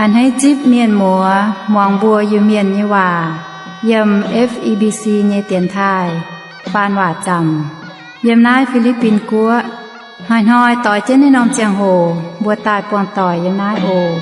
A'hneiv zipv mienh muoz muangx mbuo Iu-Mienh nyei waac yiem F E B C nyei dienx taaih faan waac zaamc yiem naaiv Fi^li^bin Guoqv. Hnoi-hnoi doix jienv naaiv norm ziangh hoc mbuo daaih buangh doic yiem naaiv oc.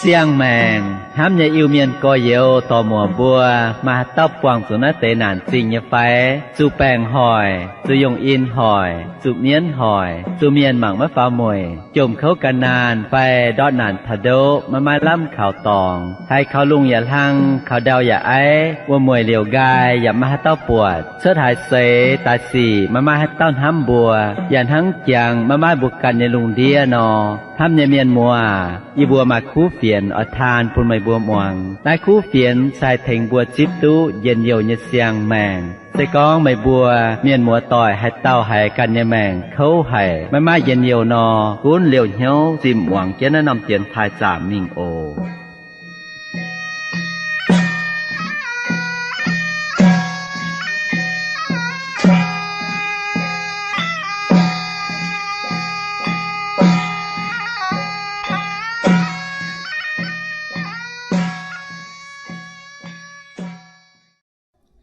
Siang-maengc hnamv nyei Iu-Mienh gorx-youz dorc-muoc mbuo, maaih haaix dauh buangh zuqc naaiv deix naanc zingh nyei fai? Zuqc baengc hoic, zuqc yungh in hoic, zuqc mienv hoic, zuqc mienh mangc maiv faaux mueic, jomc kouv gan naanh fai ndortv naanc taux ndoqv maiv maaih lamh kaux dorngx, haiz kaux lungh yaac hlang, kaux ndau yaac aiv, wuom-mueic liouc nqaai yaac maiv maaih haaix dauh buatc, cuotv haaix seix daaih sic maiv maaih haaix dauh hnamv mbuo, yaac hnangv jangx maiv maaih mbuo ganh nyei lungh ndiev nor. Hnamv nyei mienh muoz, yie mbuo maaih kuv fienx oix taan bun meih mbuo muangx. Naaiv kuv fienx se haih tengx mbuo zipv duqv njien-youh nyei siang-maengc. Se gorngv meih mbuo mienh muoz-doic haaix dauh haiz ganh nyei maengc kouv haic, maiv maaih njien-youh nor, gunv liouh hnyouv zinh muangx jienv naaiv norm dienx taaih zaamc mingh oc.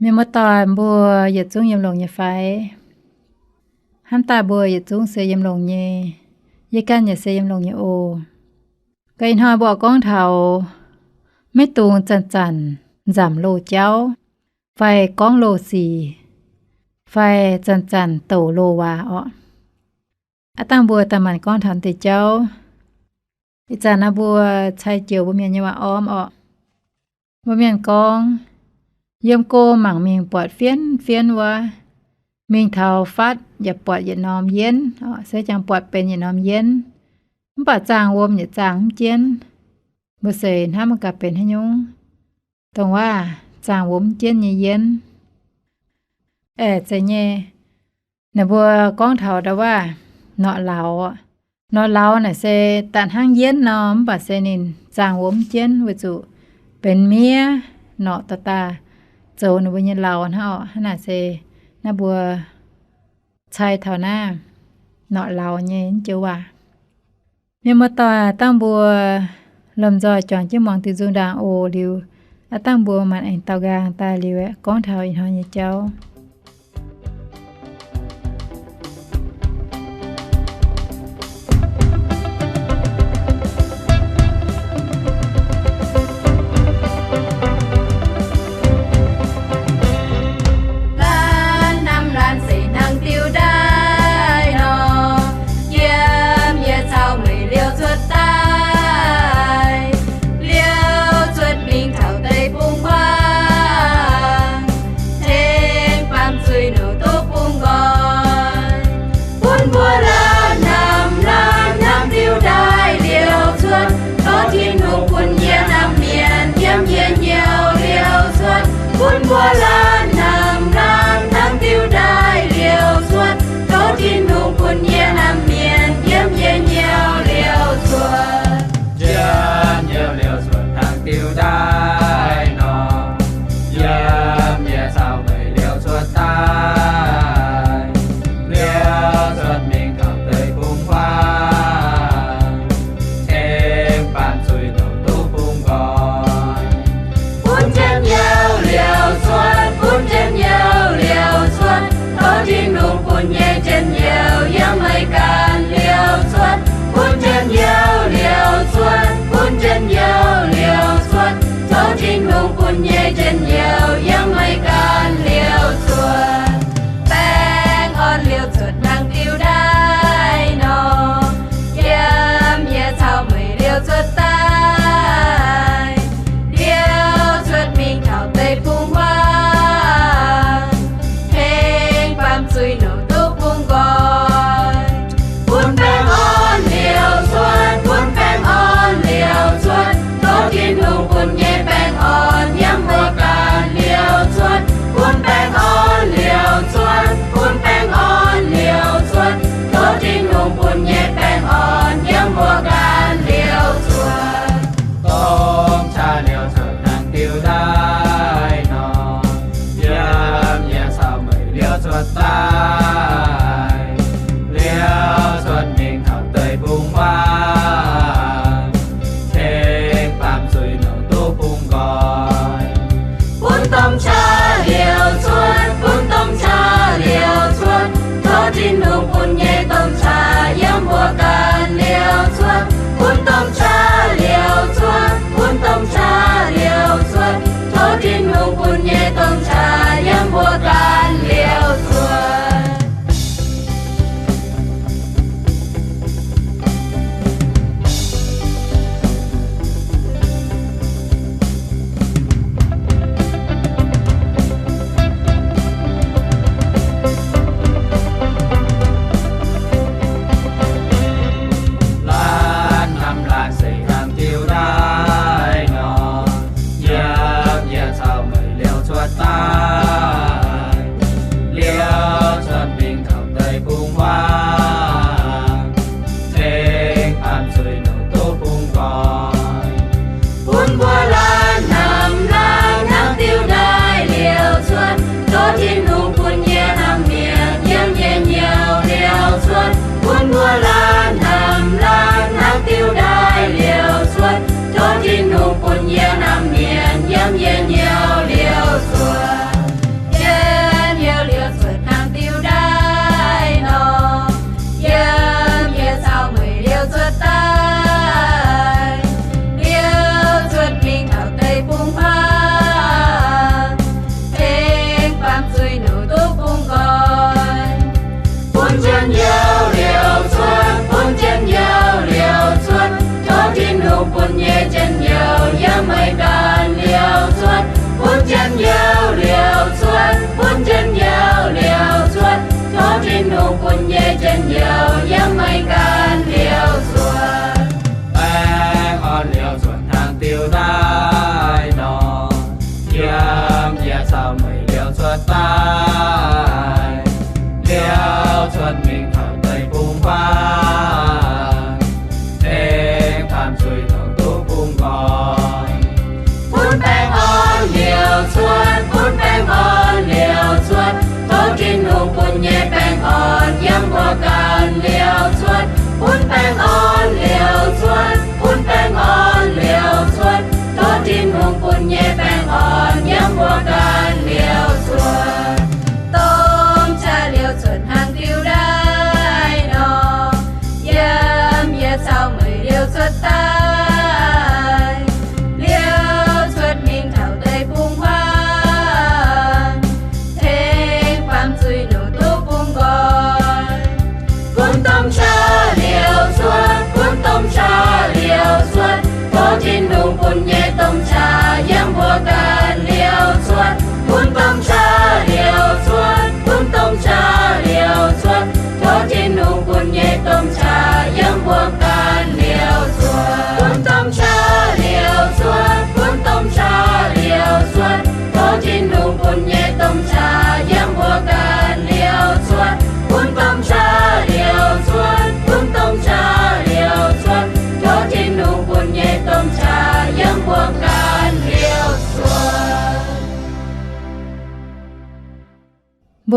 Mienh muoz-doic mbuo yietc zungv yiem longx nyei fai? Hnamv daaih mbuo yietc zungv se yiem longx nyei. Yie ganh yaac se yiem longx nyei oc. Ga'naaiv hnoi mbuo gorngv taux maiv dungx zanc-zanc nzamc loz-jauv, fai gorngv loz-sic, fai zanc-zanc douc loz-waac orqc. Aav dangh mbuo daaih maanc gorngv taux deix jauv. Ih zanc naaiv mbuo cai joux mbuo mienh nyei waac orm orqc. Mbuo mienh gorngv, yiem go mangc mingh buatc fienv fienv wuov, mingh taux fatv yaac buatc yietc norm yienv, se jangx buatc benx yietc norm yienv, mv baac zaangh wuom yaac zaangh mv jienv. Mbuo seix hnamv gaax benx haaix nyungc? Dongh waac zaangh wuom mv jienv nyei yienv. Aeqv, zeiz nyei. Naaiv mbuo gorngv taux ndau waac norqc lauz. Norqc lauz naaic se daaih hnangv yienv nor, mv baac se ninh zaangh wuom mv jienv weic zuqc benx miev norqc daaih daaih zoux ninh mbuo nyei lauz hnangv orqc. Hnangv naaic se naaiv mbuo cai taux naaiv norqc lauz nyei joux waac. Mienh muoz-doic, dangh mbuo lomh nzoih juangc jienv muangx diuh nzung ndaangc oc. Liuz aav dangh mbuo maanc aengx daaux nqaang daaih liuz aeqv, gorngv taux ih hnoi nyei jauv. Laanh hnamv laanh se hnangv diuh ndaaih nor, yiem yietc caux mueiz liouh cuotv daaih, liouh cuotv mingh taux deic-bung huaang, tengx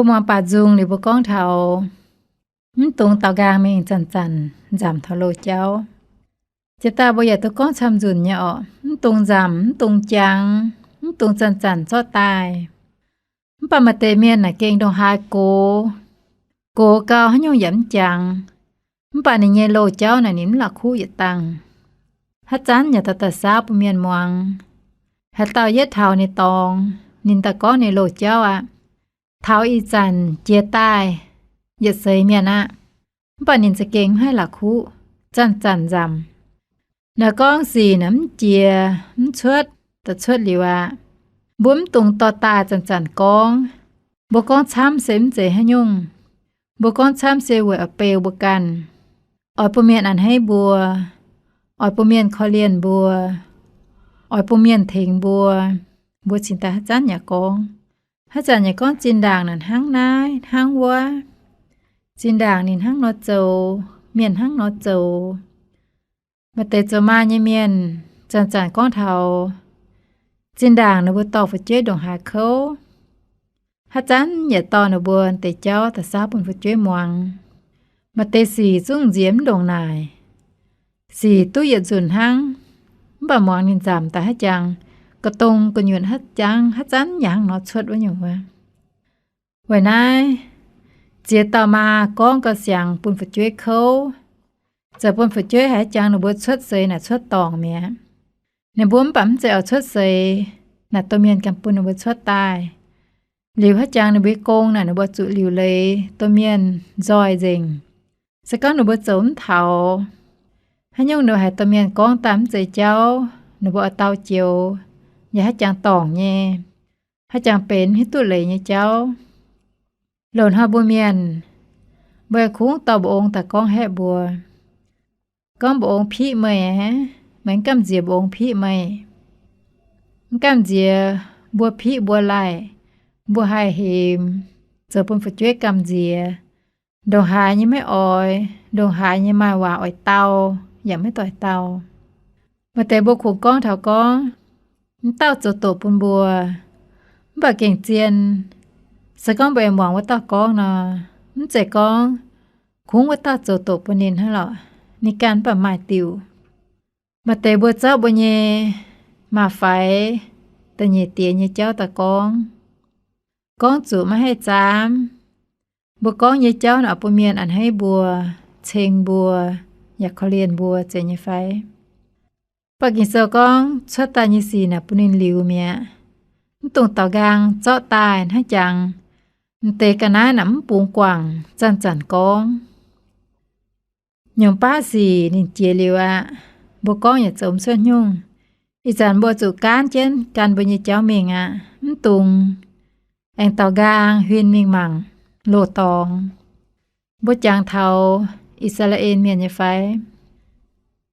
Mbuo muangx baac nzung liuz mbuo gorngv taux mv dungx daaux nqaang mingh zanc-zanc nzamc taux loz-jauv. Jiex daaih mbuo yaac duqv gorngv camv nzunc nyei orqc, mv dungx nzamc, mv dungx jangx, mv dungx zanc-zanc zorqv daaih. Mv baac maaih deix mienh naaic gengh ndongc haaix gox, gox gau haaix nyungc yaac mv jangx. Mv baac ninh nyei loz-jauv naaic ninh mv la'kuqv yietc dangh. Haaix zanc yaac daaih daaih saauv bun mienh muangx. Haaix dauh yietv taux ninh dorngx, ninh daaih gorngv ninh loz-jauv aqv. Taux ih zanc jiex daaih yietc seix mienh aqv. Mv baac ninh za'gengh mv haih la'kuqv, zanc-zanc nzamc. Naaiv gorngv sic naaic mv jiex mv cuotv, da'cuotv liuz aqv. Mbuo mv dungx dorh daaih zanc-zanc gorngv. Mbuo gorngv camv se mv zeiz haaix nyungc. Mbuo gorngv camv se weic oix beu mbuo ganh, oix bun mienh a'hneiv mbuo, oix bun mienh korv-lienh mbuo, oix bun mienh tengx mbuo. Mbuo cingx daaih haaix zanc yaac gorngv. Haaix zanc yaac gorngv zinh ndaangc naaic hnangv naaiv hnangv wuov, zinh ndaangc ninh hnangv nor zoux, mienh hnangv nor zoux. Maaih deix zoux maa nyei mienh zanc-zanc gorngv taux zinh ndaangc ninh mbuo dorh fu'jueiv ndongc haaix kouv. Haaix zanc yaac dorh ninh mbuo deix jauv daaih saauv bun fu'jueiv muangx. Maaih deix sic zungv nziex mv ndongc naaic. Sic duqv yietc nzunc hnangv, mv baac muangx ninh nzamc daaih haaix jangx, ga'dongh gu'nyuoz haaix jangx, haaix zanc yaac hnangv nor cuotv wuov nyungc wuov. Weic naaiv, ziex dauh maa gorngv gauh siangx bun fu'jueiv kouv, zoux bun fu'jueiv haaix jangx ninh mbuo cuotv seix naaic cuotv dorngc mi'aqv. Ninh mbuo mv baac mv zeiz oix cuotv seix naaic domh mienh ganh bun ninh mbuo cuotv daaih. Liuz haaix jangx ninh mbuo gong naaic ninh mbuo zuqc liuc leiz domh mienh nzoih nzengc. Se gorngv ninh mbuo zoux mv taux, haaix nyungc ninh mbuo haiz domh mienh gorngv daaih mv zeiz jauv, ninh mbuo oix dau joux, yaac haaix jangx dorngc nyei, haaix jangx benx hiuv duqv leiz nyei jauv. Loz-hnoi mbuo mienh, mbuo kungx dorh mba'ong daaih gorngv haeqv mbuo, gorngv mba'ong piqv meih aqv, meih mv gamh nziex mba'ong piqv meih, mv gamh nziex mbuo piqv mbuo laih, mbuo haih hemx, zoux bun fu'jueiv gamh nziex. Ndongc haaix nyei maiv oix, ndongc haaix nyei maaih waac oix dau, yaac maiv doix dau. Maaih deix mbuo kungx gorngv taux gorngv, mv dauh zoux doqc bun mbuo. Mv baac gengh zien, se gorngv mbuo aengx muangx wuov dauh gorngv nor, mv zeiz gorngv kungx wuov dauh zoux doqc bun ninh hnangv lorqc, ninh ganh mv baac maaih diuc. Maaih deix mbuo zorqv mbuo nyei maa-faix, da'nyeic diex nyei jauv daaih gorngv, gorngv zuqc maiv haih zaamv. Mbuo gorngv nyei jauv naaic bun mienh a'hneiv mbuo, ceng mbuo, yaac korv-lienh mbuo zeiz nyei fai? Mv baac Ging-Sou gorngv cuotv daaih nyei sic naaic bun ninh liuz mi'aqv. Mv dungx daaux nqaang zorqv daaih hnangv jangx m'deix ga'naaiv naaic mv bungx guangc zanc-zanc gorngv. Nyungc baav sic ninh jiex liuz aqv, mbuo gorngv yaac zoux mv cuotv nyungc. Ih zanc mbuo zuqc gaanv jienv gan mbuo nyei jauv mingh aqv. Mv dungx aengx daaux nqaang huin mingh mangc loz-dorngx. Mbuo jangx taux I^saa^laa^en Mienh nyei fai?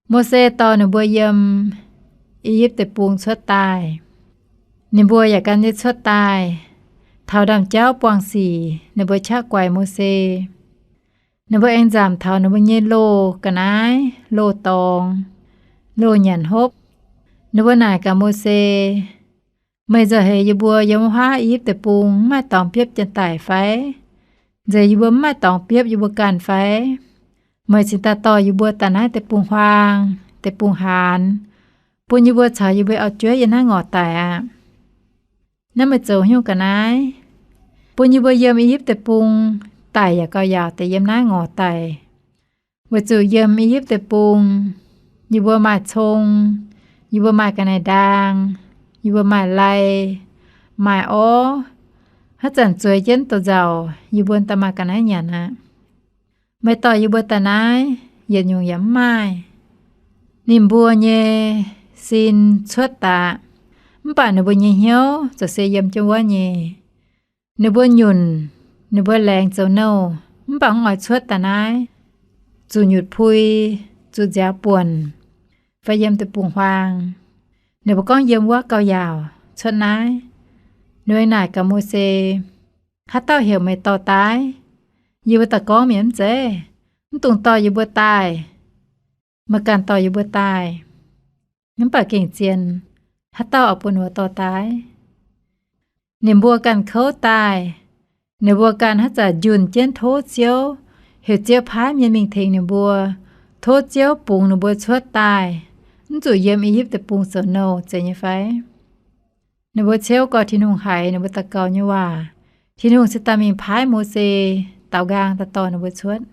Mose dorh ninh mbuo yiem I^yipv Deic-Bung cuotv daaih. Ninh mbuo yaac gan jienv cuotv daaih. Taux ndaamv-jauv buangh sic ninh mbuo qaqv guaix Mose. Ninh mbuo aengx nzamc taux ninh mbuo nyei loz ga'naaiv, loz-dorngx, loz-nyanc hopv. Ninh mbuo naaic gaax Mose, meih nzauh heix yie mbuo yiem wuov huaav I^yipv Deic-Bung mv maaih dorngx biopv janx-daic fai? Nzengc yie mbuo mv maaih dorngx biopv yie mbuo ganh fai? Meih cingx daaih dorh yie mbuo daaih naaiv deic-bung-huaang, deic-bung-haanz, bun yie mbuo caux yie mbuo auv-jueiv yiem naaiv ngorc daic aqv. Naaiv meih zoux haaix nyungc ga'naaiv? Bun yie mbuo yiem I^yipv Deic-Bung daic yaac gauh yaauc deix yiem naaiv ngorc daic. Weic zuqc yiem I^yipv Deic-Bung, yie mbuo maaih cong, yie mbuo maaih ga'naaiv ndaang, yie mbuo maaih lai, maaih orv. Haaix zanc zueiz jienv douz-nzauc, yie mbuo daaih maaih ga'naaiv nyanc aqv. Meih dorh yie mbuo daaih naaiv, yietc nyungc yaac mv maaih. Ninh mbuo nyei sin cuotv daaih, mv baac ninh mbuo nyei hnyouv ziouc se yiem jienv wuov nyei. Ninh mbuo nyunc, ninh mbuo laengz zoux nouh, mv baac mv oix cuotv daaih naaiv, zuqc nyutc pui, zuqc nziaaux buonc, fai yiem deic-bung-huaang. Ninh mbuo gorngv yiem wuov gauh yaauc, cuotv naaiv. Ninh mbuo naaic gaax Mose, haaix dauh heuc meih dorh daaih? Yie mbuo daaih gorngv mienh mv zeiz, mv dungx dorh yie mbuo daaih. Meih ganh dorh yie mbuo daaih. Mv baac gengh zien, haaix dauh oix bun ninh mbuo dorh daaih? Ninh mbuo ganh kouv daaih, Ninh mbuo ganh haaix zanc njunh jienv tov Ziouv, heuc Ziouv paaiv mienh mingh tengx ninh mbuo, tov Ziouv bungx ninh mbuo cuotv daaih, mv zuqc yiem I^yipv Deic-Bung zoux nouh, zeiz nyei fai? Ninh mbuo ciouv gorx Tin-Hungh haiz ninh mbuo daux gaux nyei waac, Tin-Hungh se daaih mingh paaiv Mose daaux nqaang daaih dorh ninh mbuo cuotv.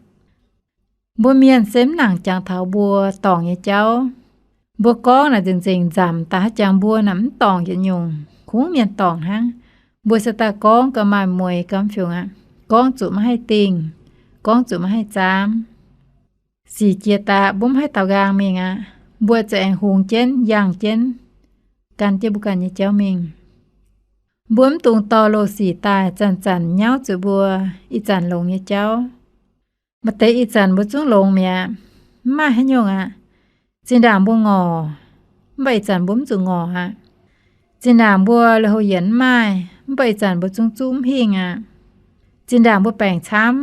Mbuo mienh se mv nangc jangx taux mbuo dorngc nyei jauv. Mbuo gorngv naaic nzengc-nzengc nzamc daaih haaix jangx mbuo naaic mv dorngc yietc nyungc, kungx mienh dorngc hnangv. Mbuo se daaih gorngv gauh maaih mueix gauh mv fiungc aqv. Gorngv zuqc maiv haih dingh, gorngv zuqc maiv haih zaamv. Sic jiex daaih mbuo mv haih daaux nqaang mingh aqv. Mbuo za'eix hungx jienv, yangh jienv, gan jienv mbuo ganh nyei jauv mingh. Mbuo mv dungx dorh loz-sic daaih zanc-zanc nyauv zuqc mbuo ih zanc longx nyei jauv. Maaih deix ih zanc mbuo zungv longx mi'aqv, mv maaih haaix nyungc aqv. Zinh ndaangc mbuo ngorc, mv baac ih zanc mbuo mv zuqc ngorc aqv. Zinh ndaangc mbuo lui-houx yienc mv maaih, mv baac ih zanc mbuo zungv zuqv mv hingh aqv. Zinh ndaangc mbuo baengc camv,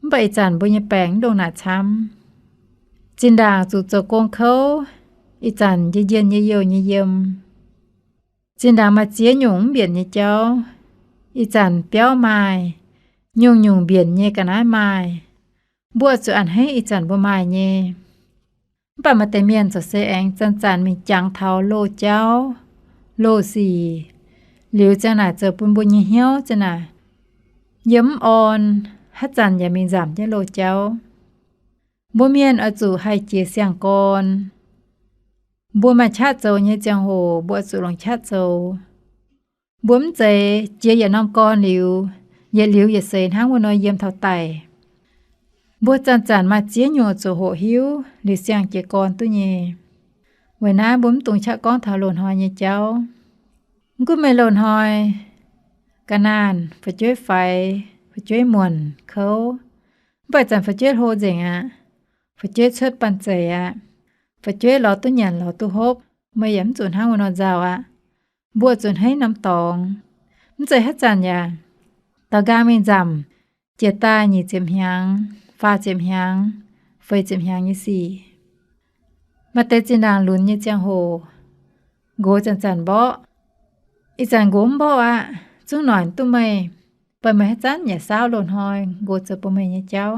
mv baac ih zanc mbuo nyei baengc mv ndongc naaic camv. Zinh ndaangc zuqc zoux gong kouv, ih zanc njien-njien nyei youh nyei yiem. Zinh ndaangc maaih ziex nyungc mv mbienc nyei jauv, ih zanc biauv maaih, nyungc-nyungc mbienc nyei ga'naaiv maaih. Mbuo zuqc a'hneiv ih zanc mbuo maaih nyei. Mv baac maaih deix mienh corc se aengx zanc-zanc mingh jangx taux loz-jauv, loz-sic, liuz ziang naaic zoux bun mbuo nyei hnyouv ziang naaic yiem mv orn, haaix zanc yaac mingh nzamc jienv loz-jauv. Mbuo mienh oix zuqc haih jiez siang-gorn. Mbuo maaih qaqv zoux nyei ziangh hoc mbuo oix zuqc longc qaqv zoux. Mbuo mv zeiz jiex yietc norm gorn liuz, yietc liuz yietc seix hnangv wuov nor yiem taux daic. Mbuo zanc-zanc maaih ziex nyungc oix zuqc hoqc hiuv liuz siang jiez gorn duqv nyei. Weic naaiv mbuo mv dungx qaqv gorngv taux loz-hnoi nyei jauv. Mv gunv meih loz-hnoi ga'naanh, fu'jueiv faix, fu'jueiv muonc kouv, mv baac zanc fu'jueiv hlo nzengc aqv, fu'jueiv cuotv banh zeic aqv, fu'jueiv lorz duqv nyanc lorz duqv hopv, meih yaac mv zuqc hnangv wuov nor nzauh aqv. Mbuo zuqc hneiv norm dorngx. Mv zeiz haaix zanc yaac daaux nqaang mingh nzamc, jiex daaih nyic ziepc hnyangx, faah ziepc hnyangx, feix ziepc hnyangx nyei sic. Maaih deix zinh ndaangc lunx nyei ziangh hoc, nqox zanc-zanc mborqv. Ih zanc nqox mv mborqv aqv, zungv noic duqv meih, baac meih haaix zanc yaac saauv loz-hnoi nqox zoux bun meih nyei jauv.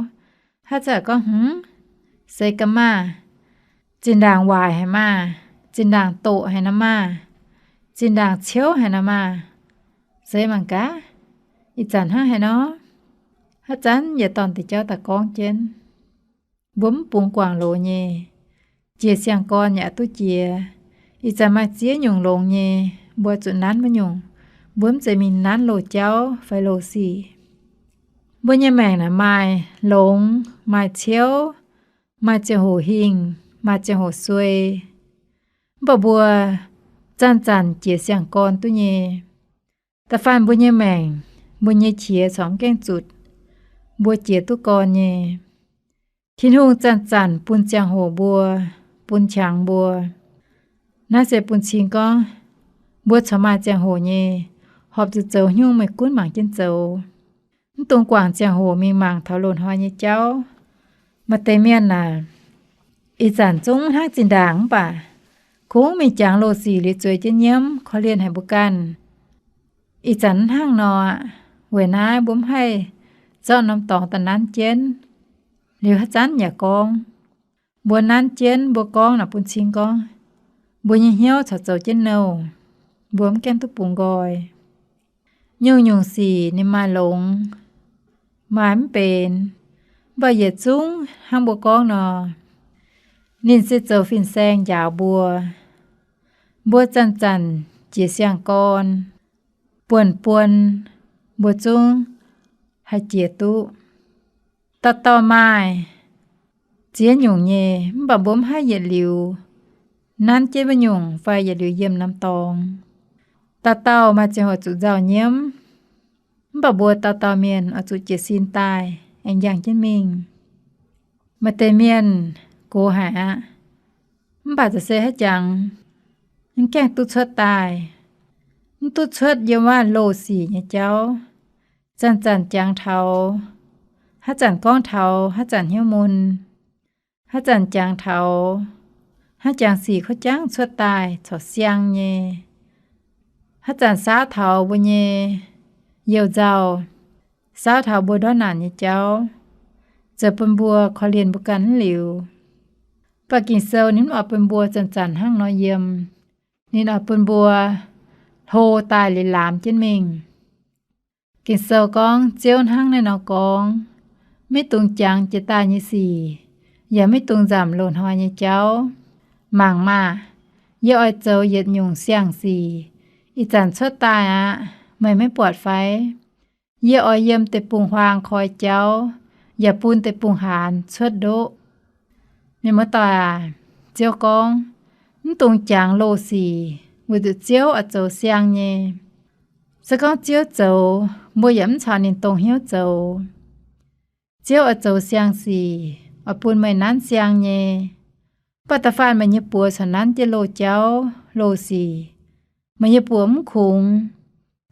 Haaix zanc gorngv, hmz, seix ga'maah, zinh ndaangc waaic haic maah, zinh ndaangc doqc haic nor maah, zinh ndaangc ciouv haic nor maah, seix mangc gaax, ih zanc hnangv haaix nor. Haaix zanc yaac dorn deix jauv daaih gorngv jienv. Mbuo mv bungx guangc loz nyei. Jiex siang-gorn yaac duqv jiex. Ih zanc maaih ziex nyungc longx nyei, mbuo zuqc nanv wuov nyungc. Mbuo mv zeiz mingh nanv loz-jauv fai loz-sic. Mbuo nyei maengc naaic maaih longx, maaih ciouv, maaih ziangh hoc hingh, maaih ziangh hoc suei. Mv baac mbuo zanc-zanc jiex siang-gorn duqv nyei. Da'faanh mbuo nyei maengc, mbuo nyei qiex corc mv gaengh zutc, mbuo jiex duqv gorn nyei. Tin-Hungh zanc-zanc bun ziangh hoc mbuo, bun qangx mbuo. Naaiv se bun cing gorngv, mbuo corc maaih ziangh hoc nyei, horpc zuqc zoux nyungc meih gunv mangc jienv zoux. Mv dungx guangc ziangh hoc mingh mangc taux loz-hnoi nyei jauv. Maaih deix mienh aac, ih zanc zungv hnangv zinh ndaangc mv baac kungx mingh jangx loz-sic liuz zueiz jienv nyiemv korv-lienh haic mbuo ganh. Ih zanc mv hnangv nor aqv. Weic naaiv mbuo mv haih zorqv norm dorngx daaih nanv jienv. Liuz haaix zanc yaac gorngv, mbuo nanv jienv mbuo gorngv naaic bun cing gorngv, mbuo nyei hnyouv corc zoux jienv nouh. Mbuo mv gaengh duqv bungx nqoi. Nyungc-nyungc sic ninh maaih longx, maaih mv benx, mv baac yietc zungv hnangv mbuo gorngv nor, ninh se zoux fin-saeng njaaux mbuo. Mbuo zanc-zanc jiex siang-gorn, buonv-buonv, mbuo zungv haih jiex duqv. Dauh dauh maaih ziex nyungc nyei, mv baac mbuo mv haih yietc liuz nanv jienv wuov nyungc fai yietc liuz yiem norm dorngx. Dauh dauh maaih ziangh hoc zuqc nzauh nyiemv, mv baac mbuo dauh dauh mienh oix zuqc jiez sin daaih aengx yangh jienv mingh. Maaih deix mienh gox haic aqv, mv baac za'gengh se haiz jangx mv gaengh duqv cuotv daaih, mv duqv cuotv yiem wuov loz-sic nyei jauv. Zanc-zanc jangx taux, haaix zanc gorngv taux haaix zanc hnyouv mun, haaix zanc jangx taux, haaix jangx sic kov jangv cuotv daaih corc siang nyei. Haaix zanc saauv taux mbuo nyei youh nzauh, saauv taux mbuo ndortv naanc nyei jauv, zoux bun mbuo korv-lienh mbuo ganh mv liuz. Mv baac Ging-Sou ninh mv oix bun mbuo zanc-zanc hnangv nor yiem. Ninh oix bun mbuo hlo daaih liuz laamz jienv mingh. Ging-Sou gorngv Ziouv hnangv naaiv nor gorngv, Maiv dungx jangx jiex daaih nyei sic, yaac maiv dungx nzamc loz-hnoi nyei jauv. Mangc maah! Yie oix zoux yietc nyungc siang-sic, ih zanc cuotv daaih aqv. Meih maiv buatc fai? Yie oix yiem deic-bung-huaang koi jauv, yaac bun deic-bung-haanz cuotv ndoqv. Mienh muoz-doic aac, Ziouv gorngv, Mv dungx jangx loz-sic, weic zuqc Ziouv oix zoux siang nyei. Se gorngv Ziouv zoux, mbuo yaac mv caux ninh dongh hnyouv zoux. Ziouv oix zoux siang-sic, oix bun meih nanv siang nyei. Mv baac da'faanh meih nyei buoz caux nanv jienv loz-jauv loz-sic, meih nyei buoz mv kungx.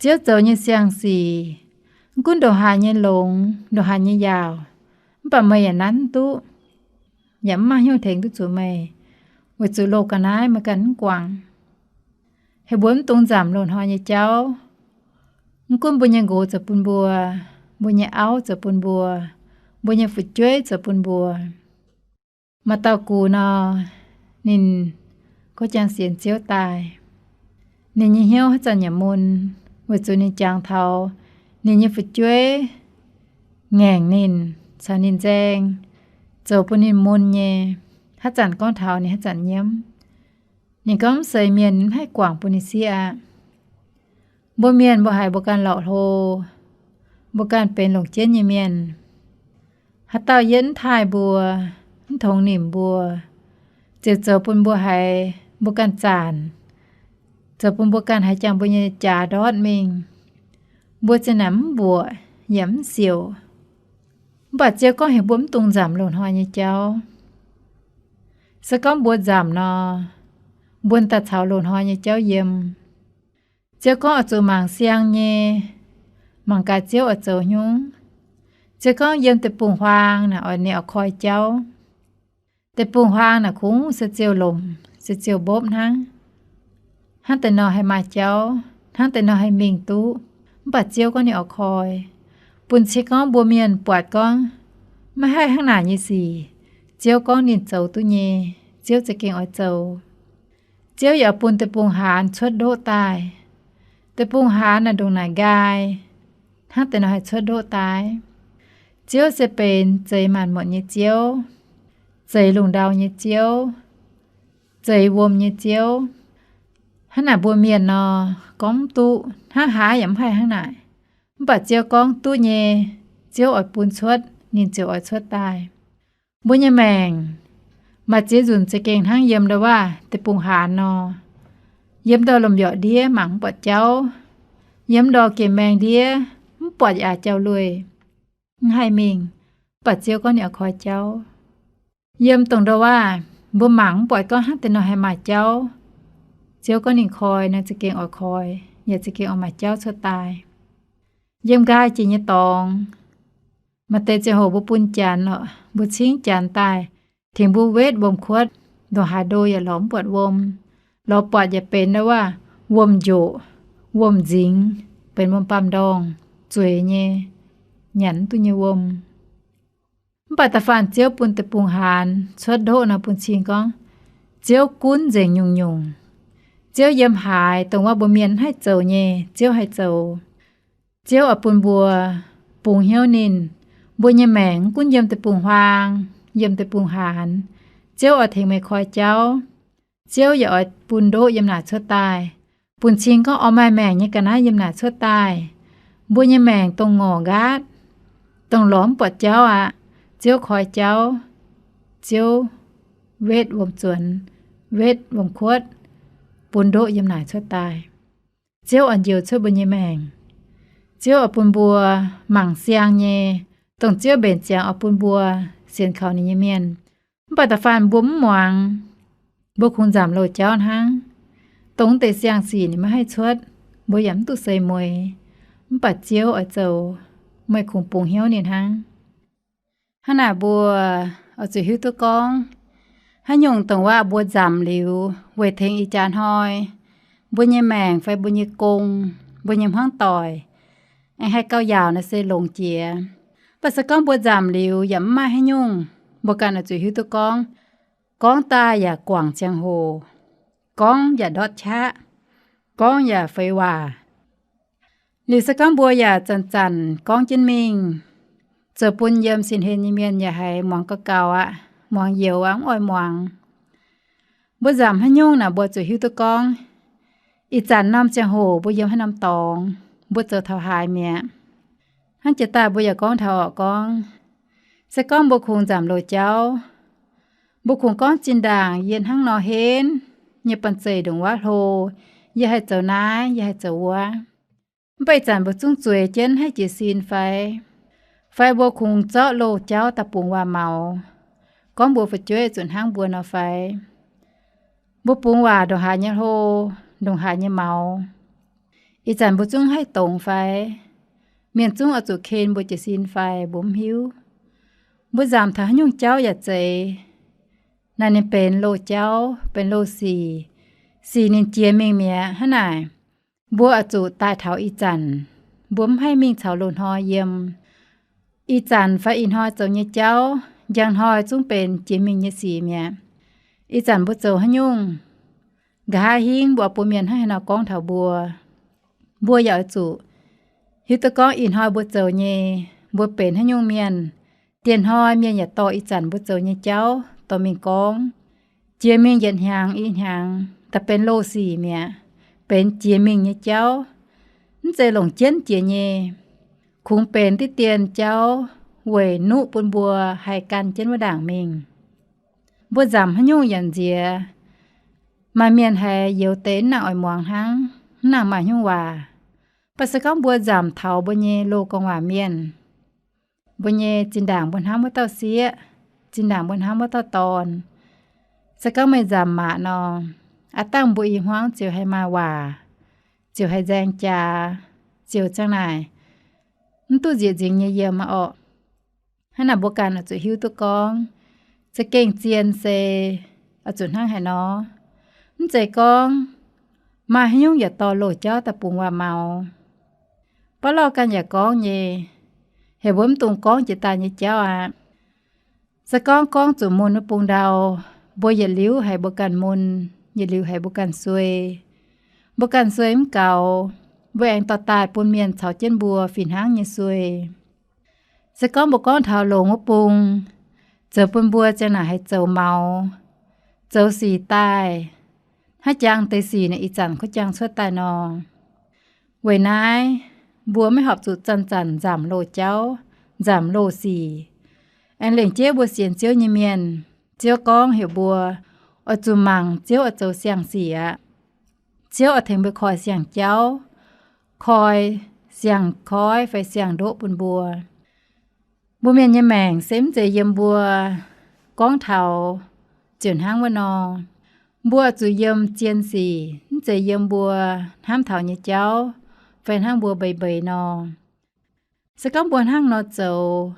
Ziouv zoux nyei siang-sic, mv gunv ndongc haaix nyei longx, ndongc haaix nyei yaauc, mv baac meih yaac nanv mv duqv, yaac mv maaih hnyouv tengx duqv zuqc meih, weic zuqc loz ga'naaiv meih ganh mv guangc. Heuc mbuo mv dungx nzamc loz-hnoi nyei jauv. Mv gunv mbuo nyei nqox zoux bun mbuo, mbuo nyei auv zoux bun mbuo, mbuo nyei fu'jueiv zoux bun mbuo. Maaih dauh gux nor, ninh gorngv jang sienx Ziouv daaih. Ninh nyei hnyouv haaix zanc yaac mun, weic zuqc ninh jangx taux ninh nyei fu'jueiv ngaengc ninh, caux ninh nzaeng, zoux bun ninh mun nyei. Haaix zanc gorngv taux ninh haaix zanc nyiemv. Ninh gorngv mv seix mienh mv haih guangc bun ninh sieqv aqv. Mbuo mienh mbuo haiz mbuo ganh lorqc hlo, mbuo ganh benx longc jienv nyei mienh. Haaix dauh yie mv taaih mbuo, mv tongx nimc mbuo, ziouc zoux bun mbuo haiz mbuo ganh zanc, zoux bun mbuo ganh haiz jangx mbuo nyei jaax ndortv mingh. Mbuo zinh naaic mv mbuoqc yaac mv siouc. Mv baac Ziouv gorngv heuc mbuo mv dungx nzamc loz-hnoi nyei jauv. Se gorngv mbuo nzamc nor, mbuo daaih caux loz-hnoi nyei jauv yiem. Ziouv gorngv oix zuqc mangc siang nyei, mangc gaax Ziouv oix zoux haaix nyungc. Ziouv gorngv yiem deic-bung-huaang naaic oix, ninh oix koi jauv. Deic-bung-huaang naaic kungx se ziouc lomc, se ziouc mbopv hnangv. Hnangv deix nor haih maaih jauv, hnangv deix nor haih mingh duqv, mv baac Ziouv gorngv ninh oix koi. Bun cing gorngv mbuo mienh buatc gorngv maiv haih hnangv naaic nyei sic, Ziouv gorngv ninh zoux duqv nyei, Ziouv za'gengh oix zoux. Ziouv yaac bun deic-bung-haanz cuotv ndoqv daaih. Deic-bung-haanz naaic ndongc naaic nqaai, hnangv deix nor haih cuotv ndoqv daaih. Ziouv se benx zeix maanc muotc nyei Ziouv, zeix lungh ndau nyei Ziouv, zeix wuom nyei Ziouv. Hnangv naaic mbuo mienh nor, gorngv mv duqv, hnangv haaix yaac mv haih hnangv naaic. Mv baac Ziouv gorngv duqv nyei, Ziouv oix bun cuotv, ninh ziouc oix cuotv daaih. Mbuo nyei maengc maaih ziex nzunc za'gengh hnangv yiem ndau-waav deic-bung-haanz nor. Yiem ndau lomc mbiorqc ndiev mangc mv buatc jauv. Yiem ndau gemh maeng ndiev mv buatc yaac jauv-lueiz, mv haih mingh, mv baac Ziouv gorngv ninh oix koi jauv. Yiem dongh ndau-waav mbuo mangc mv buatc gorngv hnangv deix nor haih maaih jauv, Ziouv gorngv ninh koi nor za'gengh oix koi, yaac za'gengh oix maaih jauv cuotv daaih. Yiem nqaai jiex nyei dorngx, maaih deix ziangh hoc mbuo bun janx lorqc, mbuo cingv janx daaih tengx mbuo wetv wuom-kuotv, ndongc haaix ndo yaac lorz mv buatc wuom. Lorz buatc yaac benx ndau-waav wuom-njoqc, wuom-nzingx, benx wuom-baamh ndorngh, zueiz nyei, nyanc mv duqv nyei wuom. Mv baac da'faanh Ziouv bun deic-bung-haanz cuotv ndoqv nor bun cing gorngv, Ziouv gunv nzengc nyungc-nyungc. Ziouv yiem haaix dongh wuov mbuo mienh mv haih zoux nyei, Ziouv haih zoux. Ziouv oix bun mbuo bungx hnyouv ninh. Mbuo nyei maengc mv gunv yiem deic-bung-huaang, yiem deic-bung-haanz, Ziouv oix tengx meih koi jauv. Ziouv yaac oix bun ndoqv yiem naaic cuotv daaih. Bun cing gorngv oix maaih maengc nyei ga'naaiv yiem naaic cuotv daaih. Mbuo nyei maengc dongh ngorc nqaatv, dongh lorz mv buatc jauv aqv, Ziouv koi jauv. Ziouv wetv wuom-zuonx, wetv wuom-kuotv, bun ndoqv yiem naaic cuotv daaih. Ziouv oix njoux cuotv mbuo nyei maengc. Ziouv oix bun mbuo mangc siang nyei, dongh Ziouv mbenc ziangx oix bun mbuo sienx kaux ninh nyei mienh. Mv baac da'faanh mbuo mv muangx, mbuo kungx nzamc loz-jauv hnangv. Dongh deix siang-sic ninh maiv haih cuotv, mbuo yaac mv duqv seix mueiz. Mv baac Ziouv oix zoux, meih kungx bungx hnyouv ninh hnangv. Hnangv naaic mbuo oix zuqc hiuv duqv gorngv, haaix nyungc dongh waac mbuo nzamc liuz weic tengx ih jaax hnoi mbuo nyei maengc fai mbuo nyei gong, mbuo nyei hmuangv doic, Aengx haih gauh yaauc naaic se longx jiex. Mv baac se gorngv mbuo nzamc liuz yaac mv maaih haaix nyungc, mbuo ganh oix zuqc hiuv duqv gorngv, gorngv daaih yaac guangc ziangh hoc, gorngv yaac ndortv qaqv, gorngv yaac feix waac. Liuz se gorngv mbuo yaac zanc-zanc gorngv jienv mingh, zoux bun yiem sin hlen nyei mienh yaac haiz muangx gauh gaux aqv, muangx youx aqv, mv oix muangx. Mbuo nzamc haaix nyungc naaic mbuo zuqc hiuv duqv gorngv, ih zanc norm ziangh hoc mbuo yiem haaix norm dorngx, mbuo zoux taux haaix mi'aqv. Hnangv jiex daaih mbuo yaac gorngv taux orqc gorngv, se gorngv mbuo kungx nzamc loz-jauv, mbuo kungx gorngv zinh ndaangc yie hnangv nor henv nyei banh zeic ndongc wuov hlo, yie haih zoux naaiv, yie haih zoux wuov. Mv baac ih zanc mbuo zungv zueiz jienv haih jiez sin fai? Fai mbuo kungx zorqv loz-jauv daaih bungx waac maux, gorngv mbuo fu'jueiv zuqc hnangv mbuo nor fai? Mbuo bungx waac ndongc haaix nyei hlo, ndongc haaix nyei maux, ih zanc mbuo zungv haih dongz fai? Mienh zungv oix zuqc ken mbuo jiez sin fai? Mbuo mv hiuv. Mbuo nzamc taux haaix nyungc jauv yaac zeiz, naaiv ninh benx loz-jauv, benx loz-sic, sic ninh jiex mingh mi'aqv. Hnangv naaic, mbuo oix zuqc daaih taux ih zanc. Mbuo mv haih mingh caux loz-hnoi yiem. Ih zanc fai ih hnoi zoux nyei jauv, njang hnoi zungv benx jiex mingh nyei sic mi'aqv. Ih zanc mbuo zoux haaix nyungc, nqa'haav hingv mbuo oix bun mienh hnangv haaix nor gorngv taux mbuo. Mbuo yaac oix zuqc hiuv duqv gorngv ih hnoi mbuo zoux nyei, mbuo benx haaix nyungc mienh. Dieh hnoi mienh yaac dorh ih zanc mbuo zoux nyei jauv dorh mingh gorngv. Jiex mingh yietc hnyangx i hnyangx daaih benx loz-sic mi'aqv, benx jiex mingh nyei jauv. Mv zeiz longc jienv jiex nyei. Kungx benx diqv dien jauv weic nuqv bun mbuo haih gan jienv wuov ndaangc mingh. Mbuo nzamc haaix nyungc yaac nziex. Maaih mienh haiz youz deix mv nangc oix muangx hnangv, mv nangc maaih hnyouv waac. Mv baac se gorngv mbuo nzamc taux mbuo nyei loz gu'nguaaic mienh, mbuo nyei zinh ndaangc mbuo hnamv wuov dauh sieqv, zinh ndaangc mbuo hnamv wuov dauh dorn, se gorngv meih nzamc maac nor, aav dangh mbuo i hmuangv ziouc haih maaih waac, ziouc haih nzaeng jaax, ziouc ziang naaic, mv duqv nzieqc nzingx nyei yiem aqv orqc. Hnangv naaic mbuo ganh oix zuqc hiuv duqv gorngv, za'gengh zien se oix zuqc hnangv haaix nor. Mv zeiz gorngv maaih haaix nyungc yaac dorh loz-jauv daaih bungx waac-maux. Baav lorh ganh yaac gorngv nyei, heuc mbuo mv dungx gorngv jiex daaih nyei jauv aqv. Se gorngv gorngv zuqc mun wuov bung ndau, mbuo yietc liuz haiz mbuo ganh mun, yietc liuz haiz mbuo ganh suei. Mbuo ganh suei mv gaux, mbuo aengx dorh daaih bun mienh caux jienv mbuo fih hnangv nyei suei. Se gorngv mbuo gorngv taux longx wuov bung, zoux bun mbuo ziang naaic haih zoux maux, zoux sic daaih, haiv jangx deix sic naaic ih zanc kuv jangx cuotv daaih nor. Weic naaiv, mbuo maiv horpc zuqc zanc-zanc nzamc loz-jauv, nzamc loz-sic. Aengx lengc jeiv mbuo sienx Ziouv nyei mienh, Ziouv gorngv heuc mbuo oix zuqc mangc Ziouv oix zoux siang-sic aqv. Ziouv oix tengx mbuo koi siang-jauv, koi siang-koiv fai siang-ndoqv bun mbuo. Mbuo mienh nyei maengc se mv zeiz yiem mbuo gorngv taux ziouc hnangv wuov nor. Mbuo zuqc yiem zien sic, mv zeiz yiem mbuo hnamv taux nyei jauv fai hnangv mbuo mbeix mbeix nor. Se gorngv mbuo hnangv nor zoux,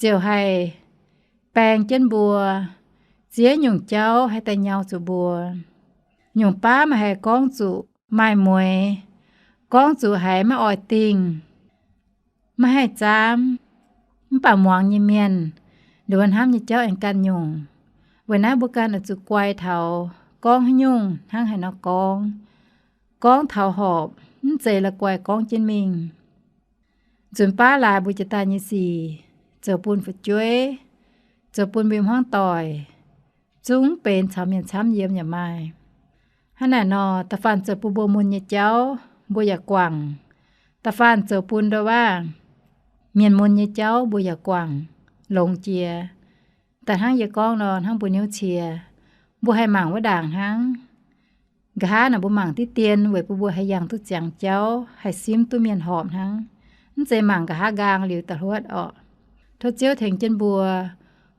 ziouc haih baeng jienv mbuo, ziex nyungc jauv haih daaih nyau zuqc mbuo. Nyungc baav maaih haiz gorngv zuqc maaih mueix, gorngv zuqc haiz maiv oix dingh, maiv haih zaamv, mv baac muangx nyei mienh, nduov hnamv nyei jauv aengx ganh nyungc. Weic naaiv mbuo ganh oix zuqc guai taux gorngv haaix nyungc hnangv haaix nor gorngv. Gorngv taux horpc, mv zeiz la'guaih gorngv jienv mingh. Nzunc baav laaix mbuo jiex daaih nyei sic, zoux bun fu'jueiv, zoux bun mbuo hmuangv doic, zungv benx caux mienh camv yiem yaac maaih. Hnangv naaic nor, da'faanh zoux bun mbuo mun nyei jauv mbuo yaac guangc. Da'faanh zoux bun nduov waav mienh mun nyei jauv mbuo yaac guangc longx jiex. Daaih hnangv yie gorngv nor, hnangv mbuo niouv cie, mbuo haih mangc wuov ndaangc hnangv. Nqa'haav naaic mbuo mangc diqv dien weic bun mbuo haih yangh duqv ziangx jauv, haih simv duqv mienh horpc hnangv. Mv zeiz mangc nqa'haav nqaang liuz da'hluotv orqc. Tov Ziouv tengx jienv mbuo,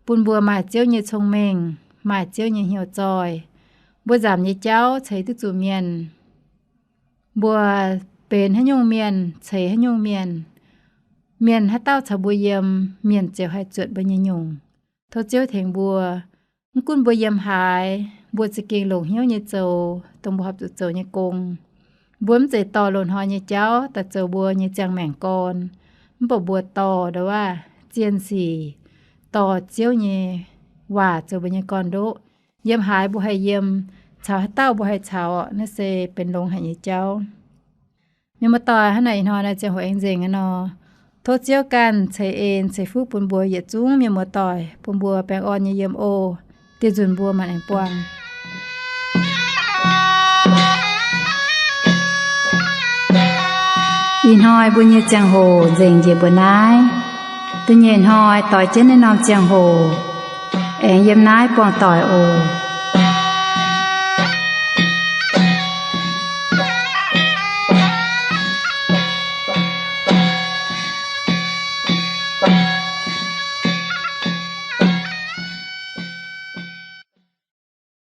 bun mbuo maaih Ziouv nyei cong-mengh, maaih Ziouv nyei hnyouv zoih. Mbuo nzamc nyei jauv ceix duqv zuqc mienh. Mbuo benx haaix nyungc mienh, ceix haaix nyungc mienh, mienh haaix dauh caux mbuo yiem, mienh ziouc haih zuotc mbuo nyei nyungc. Tov Ziouv tengx mbuo. Mv gunv mbuo yiem haaix, mbuo za'gengh longc hnyouv nyei zoux dongh mbuo horpc zuqc zoux nyei gong. Mbuo mv zeiz dorh loz-hnoi nyei jauv daaih zoux mbuo nyei ziangh maengc gorn. Mv baac mbuo dorh ndau waac zien sic, dorh Ziouv nyei waac zoux mbuo nyei gorn-ndoqv. Yiem haaix mbuo haih yiem, caux haaix dauh mbuo haih caux, naaiv se benx longx haic nyei jauv. Mienh muoz-doic, hnangv naaic ih hnoi naaiv ziangh hoc aengx nzengc aqv nor. Tov Ziouv ganh ceix en ceix fuqv bun mbuo yietc zungv mienh muoz-doic, bun mbuo baengh orn nyei yiem oc. Dieh nzunc mbuo maanc aengx buangh. Ih hnoi mbuo nyei ziangh hoc nzengc njiec mbuo naaiv. Da'nyeic hnoi doix jienv naaiv norm ziangh hoc aengx yiem naaiv buangh doic oc.